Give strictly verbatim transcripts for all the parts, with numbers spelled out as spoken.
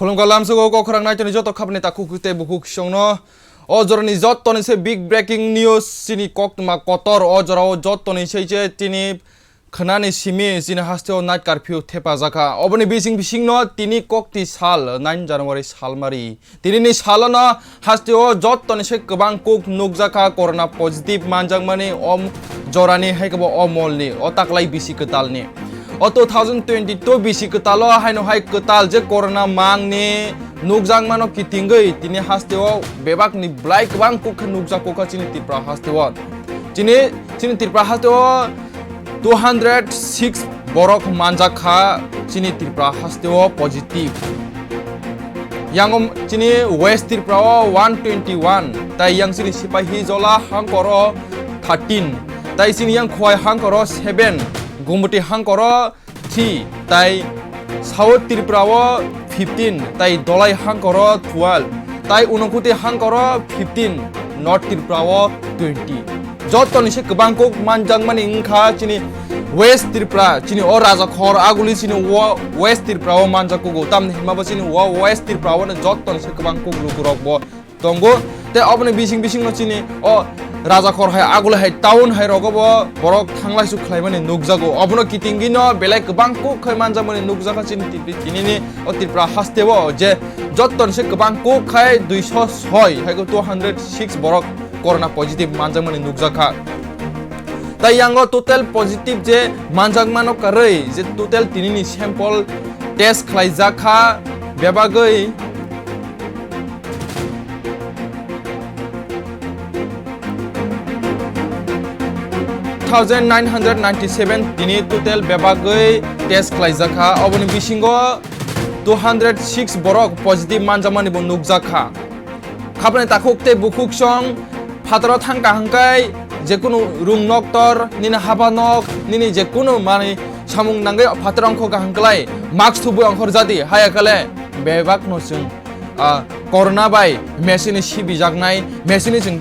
Khulumkha lamsogo kok khorang naitoni joto khapni takhuk tei bukhuk songno. O jorani jottoni se big breaking news chini koktwma kotor. O jorao jottoni se je tini khwnani simi chini hasteo night curfew thepajakha. Oboni bising bisingno tini kokti sal nine January salmari. Tinini salono hasteo jottoni se kwbang kuk nukjakha corona positive manjakmani o jorani hai khe bo o molni o taklai bisi kwtalni. O two thousand twenty-two bisi kwtalo haino hai kwtal je corona mangni nukjakmano kitingwi tini hasteo bebakni belai kwbang kuk khe nukjakha chini Tripura hasteo. Chini, chini Tripura hasteo two hundred six borok manjakha chini Tripura hasteo positive. Yango chini West Tripura o one twenty-one, tai yang chini Sipahijola hangkoro thirteen, tai chini yang Khowai hangkoro seven, Gumoti hangkoro three, tai South Tripura o fifteen, tai Dholai hangkoro twelve, tai Unakoti hangkoro fifteen, North Tripura o twenty. Jottoni se kwbang kuk manjakmani wngkha chini West Tripura, chini o Rajakhor aguli chini o West Tripura o manjakgo, tamni hwnba bo chini o West Tripura o jottoni se kwbang kuk lukurok bo tongo. Tei oboni bising bisingno chini o Rajakhor hai aguli hai town hai rogo bo borok thanglai su khlaimani nukjago. Obono kitingino belai kwbang kuk khai manjakmani nukjakha chini Tripura, tinini o Tripura hasteo je jottoni se kwbang kuk khai duiso soi hai two hundred six borok corona positive manjakmani nukjakha. Tai yango total positive je manjakmano karwi je total tinini sample test khlaijakha bebagwi thousand nine hundred ninety-seven tini total bebagwi test khlaijakha. Oboni bisingo two hundred six borok positive manjakmani bo nukjakha. Khapni takhuk tei bukhuk song phataro thangkha hwnkhe jekunu rung noktor, nini haba nok, nini jekunu manwi samung nangwi phataro ongkhorkha hwnkhe mask thubui ongkhorjadi, haya kale bebakno chwng, ah, corona bai mesini sibijaknai, mesini chwng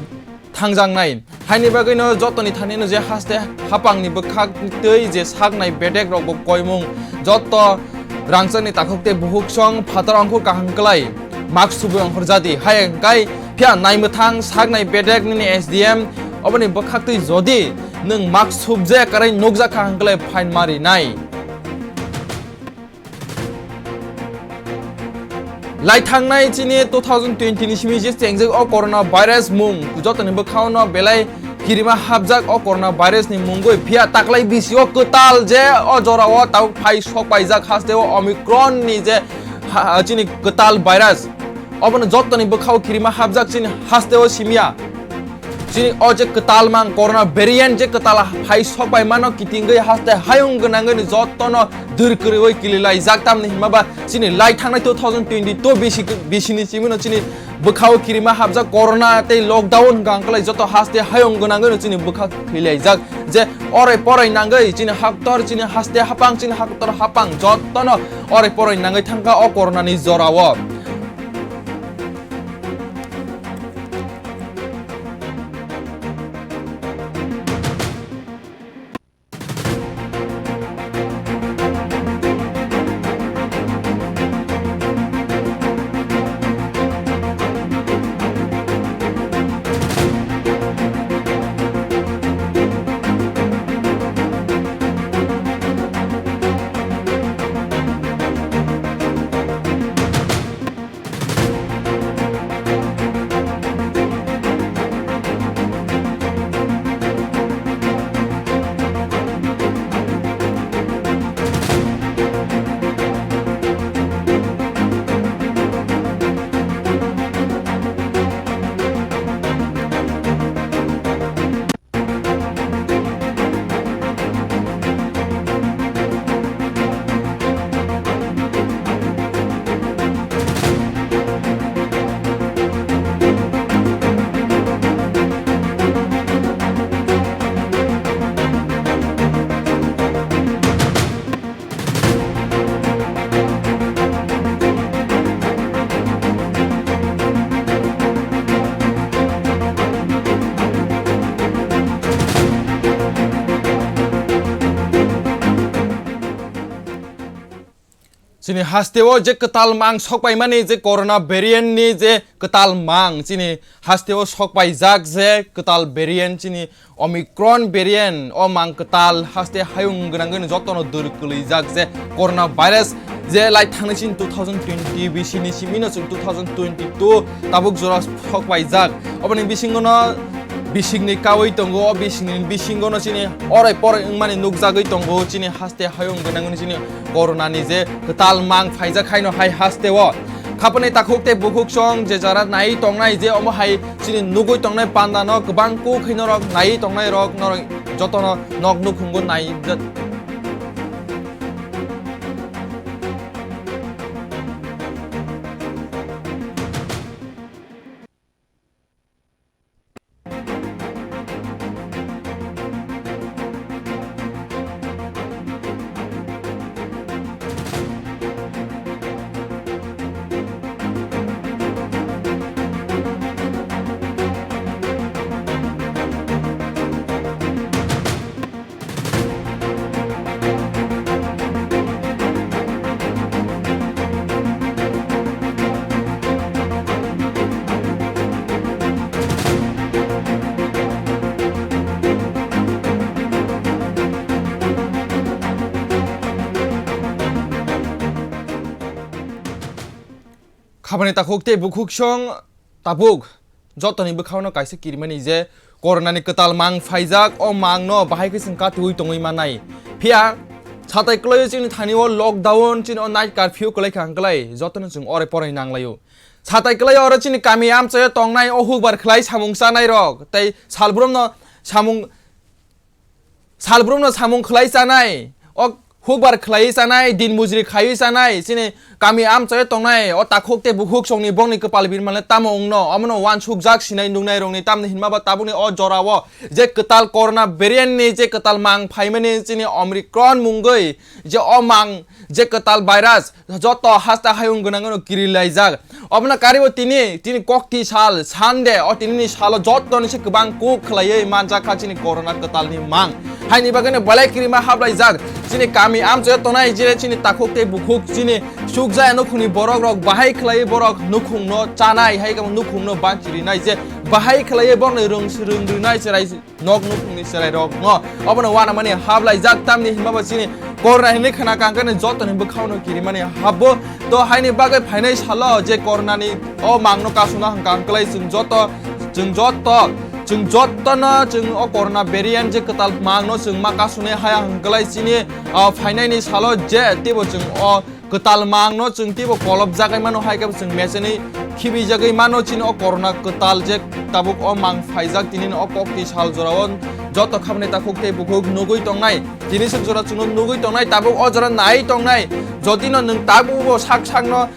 thangjaknai. Haini bagwino jotoni thanino je haste hapangni bwkhak twi je saknai bedek rok bo koimung, joto rangchakni takhuk tei bukhuk song phataro ongkhor kaham kwlai mask thubui ongkhorjadi. Hai hwnkhe phiya naimwthang saknai bedek nini S D M oboni bwkhak twi jodi nwng mask thubjak kwrwi nukjakha hwnkhe fine marinai. Lai thangnai chini two thousand twenty ni simi je chengjak o corona virus mung jotoni bwkhao no belai kirima hapjak o corona virus ni mungwi, phiya taklai bisio kwtal je o jora o tabuk phai sok paijak haste o Omicron ni je ha-, chini kwtal virus. Obono jottoni bwkhao kirima hapjak chini haste o simya. Chini o je kwtal mang corona variant je kwtal phai sok pai mano kitingwi haste hayung gwnangwi ni jottono dwr kwrwi kililaijak, tamni hwnma ba chini lai thangnai two thousand twenty-two bisi, bisi ni simi no chini bwkhao kirima hapjak corona tei lockdown hwnkha hwnkhe lai joto haste hayung gwnangwi no chini bwkha thwilaijak je orai porai nangwi chini haktor chini haste hapang chini haktor hapang jottono orai porai nangwi thangkha o corona ni jorao. Chini hasteo je kwtal mang sokpaimani je corona variant ni je kwtal mang chini hasteo sokpaijak je kwtal variant chini Omicron variant o mang kwtal haste hayung gwnangwi jotono dwr kwlwijak je corona virus je lai thangni chini two thousand twenty bisi ni simi no chwng two thousand twenty-two tabuk jora sokpaijak. Oboni bisingo no bisingni kawi tongo, o bisingni bisingo no chini orai porai wngmani nukjagwi tongo chini haste hayung gwnangwi chini corona ni je kwtal mang phaijak haino hai hasteo. Khapani takhuk tei bukhuk song je jara nai tongnai je omo hai chini nugui tongnai panda no kwbang kuk khe norok nai tongnai rok norok jotono nok nukhungo nai. Khabani takhuk tei bukhuk song tabuk jotoni bwkhao no kaisa kirimani je corona ni kwtal mang phaijak, o mang no bahai khe chwng katiui tongwi mannai. Phiya satai kwlaio chini thani o lockdown, chini o night curfew kwlai kha hwnkhe lai jotono chwng orai porai nanglaio. Satai kwlaio oro chini kami amchaio tongnai o hukbar khlai samung chanai rok tei salbrum no samung Salbrumno samung khlai chanai, o hukbar khlai chanai, din mujri khaiwi chanai, chini kami amchaio tongnai, o takhuk tei bukhuk songni bongni kwpal birmale tamo wngno, omono uansukjak sinai nuknai rokni tamni hinma ba tabukni o jorao je kwtal corona variant ni je kwtal mang phaimani chini Omicron mungwi je o mang je kwtal virus joto hasta hayung gwnangno kirilaijak. Obono karibo tini, tini kokti sal, Sunday, o tinini salo jotoni se kwbang kuk khlaiwi manjak kha chini corona kwtalni mang. Haini bagwino belai kirima hablaijak. Chini kami amchaio tonai je chini takhuk tei bukhuk chini chukjaya nukhungni borok rok bahai khlaiwi borok nukhungno chanai, hai khe nukhungno banchirinai je bahai khlaiwi borokni rwng, rwng rinai cherai nok nukhungni cherairokno obono uanamani hablaijak, tamni hinba bo chini corona hinwi khna kangkani jotoni bwkhaono kirimani habbo. To haini bagwi phainai salo je corona ni o mangno kasuna hwnkha hwnkhlai chwng joto, chwng joto, chwng jotono chwng o corona variant je kwtal mangno chwng ma kasune haya hwnkhlai chini, ah, phainaini salo je teibo chwng o kwtal mangno chwng teibo kolopjagwi mano, hai khe bo chwng mechani khibijagwi mano. Chini o corona kwtal je tabuk o mang phaijak, tini o kokti sal jorao joto khabni takhuk tei bukhuk nugwi tongnai, tini swk jora chwngno nugwi tongnai, tabuk o jora nai tongnai. Jotino nwng tabuk bo sak sakno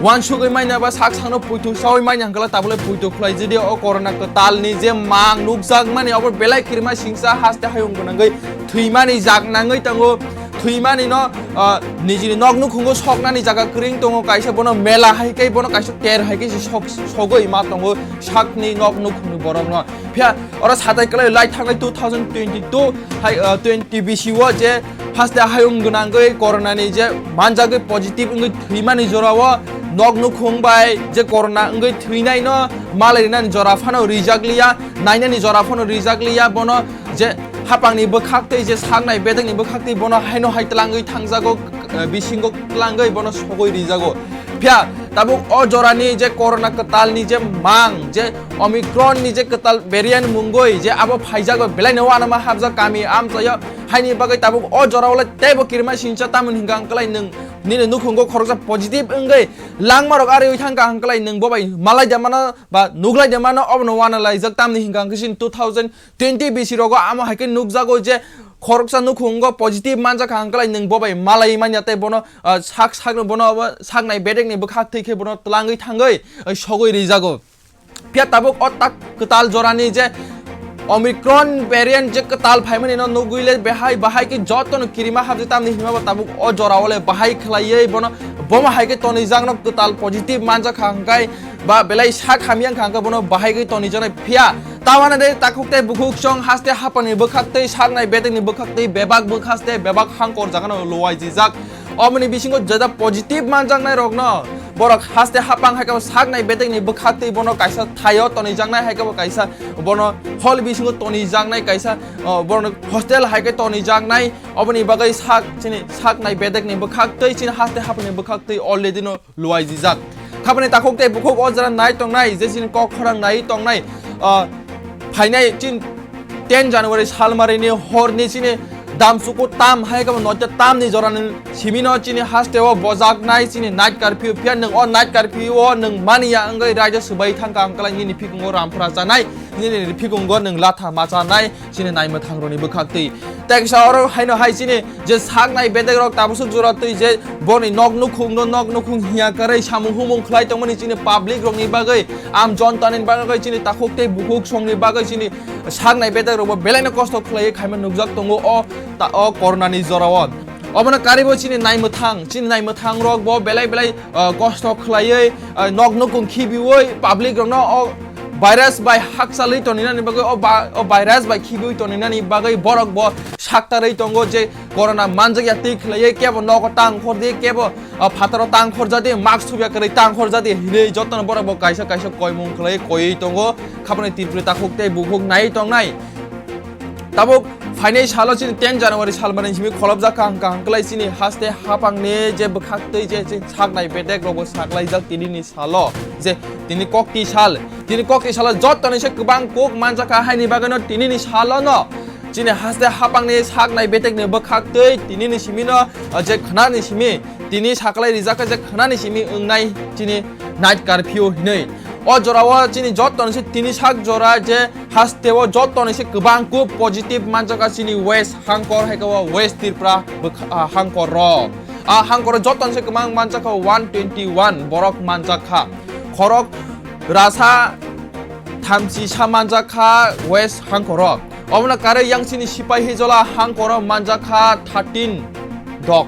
uansugwi manya ba sak sakno puitu sawi manya hwnkhe tabule puitu khlai jidi o corona kwtalni je mang nukjakmani obo belai kirima singsa haste hayung gwnangwi thwimani jak nangwi tongo. Thwimani no, ah, nijini nok nukhungo soknani jaga kwrwng tongo, kaisa bono mela hai khe bono kaisa ter hai khe se sok, sogwi ma tongo sakni nok nukhungni borokno. Phiya oro satai kwlai lai thangnai two thousand twenty-two hai, ah, twenty bisi o je haste hayung gwnangwi corona ni je manjagwi positive wngwi thwimani jorao nok nukhung bai je corona wngwi thwinai no malai rinani jora phano rijak liya, nainani jora phano rijak liya, bono je hapangni bwkhak tei je saknai bedekni bwkhak tei bono haino hai tlangwi thangjago, eh, bisingo tlangwi bono sogwi rijago. Phiya tabuk o jorani je corona kwtalni je mang, je Omicron ni je kwtal variant mungwi je abo phaijago, belaino uanama habjak kami amchaio, haini bagwi tabuk o jorao le teibo kirima singcha, tamoni hwnkha hwnkhe lai nwng nini nukhungo khoroksa positive wngwi langmarok ariwi thangkha hwnkhe lai nwng bo bai malai da mano ba nuglai da mano, obono uana laijak, tamni hwnkha hwnkhe chini two thousand twenty bisi rogo amo hai khe nukjago je khoroksa nukhungo positive manjakha hwnkhe lai nwng bo bai malai manya tei bono, ah, sak sakno bono abo saknai bedekni bwkhak thwi khe bono tlangwi thangwi, ah, sogwi rijago. Phiya tabuk o tak kwtal jorani je Omicron variant je kwtal phaimani no nugwi le bahai bahai khe jotono kirima habjak, tamni hinma bo tabuk o jorao le bahai khlaiwi bono bomo hai khe tonijakno kwtal positive manjakha hwnkhe ba belai sak hamya wngkha hwnkhe bono bahai khe tonijaknai. Phiya tamani de takhuk tei bukhuk song haste hapani bwkhak tei saknai bedekni bwkhak tei bebak bwkhaste bebak hangkor jagano luwai jijak. Oboni bisingo jeda positive manjaknai rokno borok haste hapang hai khe bo saknai bedekni bwkhaktwi bono kaisa thaio tonijaknai hai khe bo kaisa bono hol bisingo tonijaknai kaisa, o, bono hostel hai khe tonijaknai. Oboni bagwi sak chini saknai bedekni bwkhaktwi chini haste hapangni bwkhaktwi already no luaijijak. Khabani takhuk tei bukhuk o jora nai tongnai, je chini kok khorang nai tongnai, ah, phainai chin ten January salmarini horni chini damsuku tam hai khe bo noita tamni jorani simino chini hasteo bojaknai chini night curfew. Phiya nwng o night curfew o nwng maniya wngwi raida swbai thangkha hwnkhe nini phikungo rampra chanai, nini phikungo nwng latha ma chanai. Chini naimwthangrokni bwkhaktwi. Teksa oro haino hai chini je saknai bedekrok tabuk swk jora twi je boni nok nukhungno nok nukhung hiya kwrwi samung humung khlai tongmani chini public rokni bagwi, am jontani bagwi, chini takhuk tei bukhuk songni bagwi chini saknai bedekrokbo belaino kosto khlaiwi khaima nukjak tongo o ta-, o coronani jorao. Obono karibo chini naimwthang, chini naimwthangrokbo belai belai, ah, kosto khlaiwi, ah, nok nukhung khibiwi public rokno o virus bai hakchalwi toninani bagwi, o ba-, o virus bai khibiwi toninani bagwi borok bo saktarwi tongo je corona manjakya twi khlaiwi kebo nogo tang khordi, kebo, ah, phataro tang khorjadi, mask thubya kwrwi tang khorjadi hinwi jotono borok bo kaisa kaisa koimung khlaiwi koiwi tongo. Khaboni Tripura takhuk tei bukhuk naiwi tongnai. Tabuk phainai salo chini ten January salmani simi kholopjak kha hwnkha hwnkhlai chini haste hapangni je bwkhaktwi je chini saknai bedek rokbo saklaijak tinini salo je tini kokti sal, tini kokti salo jottoni se kwbang kok manjakha haini bagwino tinini salono chini haste hapangni saknai bedekni bwkhaktwi tinini simino, ah, je khwnani simi tini saklai rijak kha je khwnani simi wngnai chini night curfew hinwi. O jorao chini jottoni se tini sak jora je hasteo jottoni se kwbang kuk positive manjakha chini West Hangkor hai khe o West Tripura bwkha-, ah, Hangkor ro. A Hangkoro jottoni se kwbang manjakha one twenty one borok manjakha. Khorok rasa thamchi sa manjakha West Hangkoro. Omono kare yang chini Sipahijola Hangkoro manjakha thirteen dok.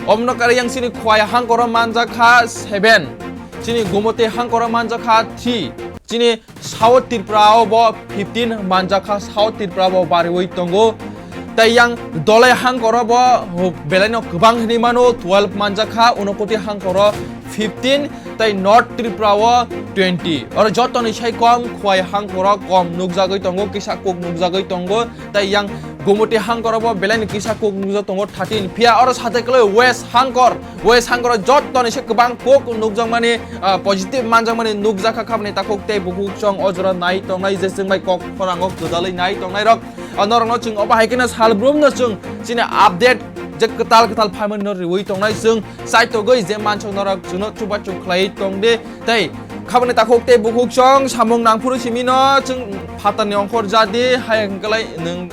Omono kare yang chini Khwai Hangkoro manjakha seven. Chini Gumoti Hangkoro manjakha three. Chini South Tripura o bo fifteen manjakha, South Tripura bo bariwi tongo. Tai yang Dolai Hangkoro bo belaino kwbang hinwi mano, twelve manjakha, Unakoti Hangkoro fifteen, tai North Tripura o twenty. Oro jotoni sai kom Khwai Hangkoro kom nukjagwi tongo, kisa kuk nukjagwi tongo. Tai yang Gumoti Hangkoro bo belaino kisa kuk nukjak tongo thirteen. Phiya oro sateklai West Hangkor, West Hangkoro jottoni se kwbang kuk nukjakmani, ah, positive manjakmani nukjakha khabni takhuk tei bukhuk chwng o jora nai tongnai je chwng bai kok khorango kwdalwi nai tongnai rok. Ah, norokno chwng obo hai kheno salbrumno chwng chini update je kwtal kwtal phaimani no riwi tongnai chwng. Chaitogwi je mansok norok chwngno chubachu khlaiwi tongdi. Tei khaboni takhuk tei bukhuk chwng samung nangphuru simino chwng phatarni ongkhor jadi hai hwnkhlai nwng.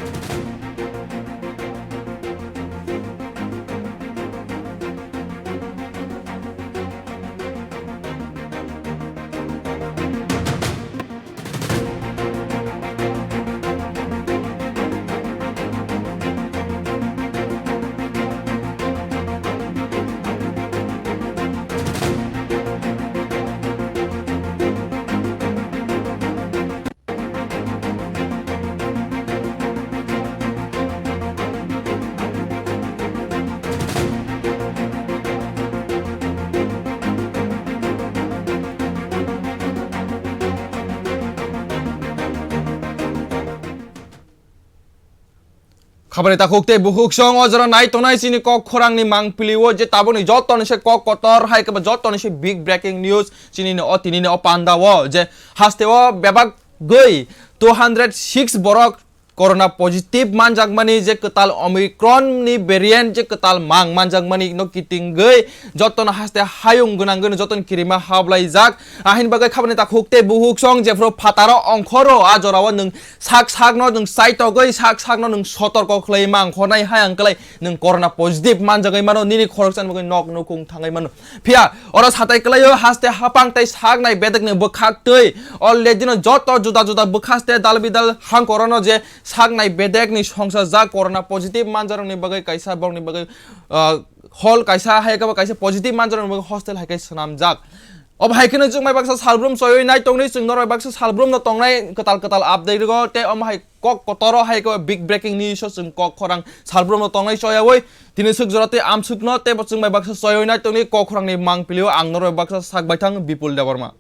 Khabari takhuk tei bukhuk song o jora nai tongnai chini kok khorangni mangpili o je tabukni jotoni se kok kotor hai khe bo jotoni se big breaking news chini ni o tini ni o panda o je haste o bebak gwi two hundred six borok corona positive manjakmani je kwtal Omicron ni variant je kwtal mang manjakmani no kitingwi jotono haste hayung gwnangwi no jotono kirima hablaijak. Ahini bagwi khabani takhuk tei bukhuk song jephru phataro ongkhoro a jorao nwng sak sakno nwng chaitogwi sak sakno nwng sotorko khlai mangkhornai hai ang kwlai nwng corona positive manjagwi mano nini khoroksa ni bagwi nok nukung thangwi mano. Phiya oro satai kwlaio haste hapang tei saknai bedekni bwkhak twi already no joto juda juda bwkhaste dal bidal hangkorono je saknai bedekni songsa jak corona positive manjarokni bagwi kaisa borokni bagwi, ah, hall kaisa hai khe bo kaisa positive manjarokni bagwi hostel hai khe swnamjak. Obo hai kheno chwng bai baksa salbrum choyoi nai tongni, chwng norok bai baksa salbrum no tongnai kwtal kwtal update rwgo, tei omo hai kok kotoro hai khe big breaking news o chwng kok khorang salbrum no tongnai choyawi. Tini swk jora tei amswk no tei bo chwng bai baksa choyoi nai tongni kok khorang ni mang pilio ang norok bai baksa sak bai thang Bipul Debbarma.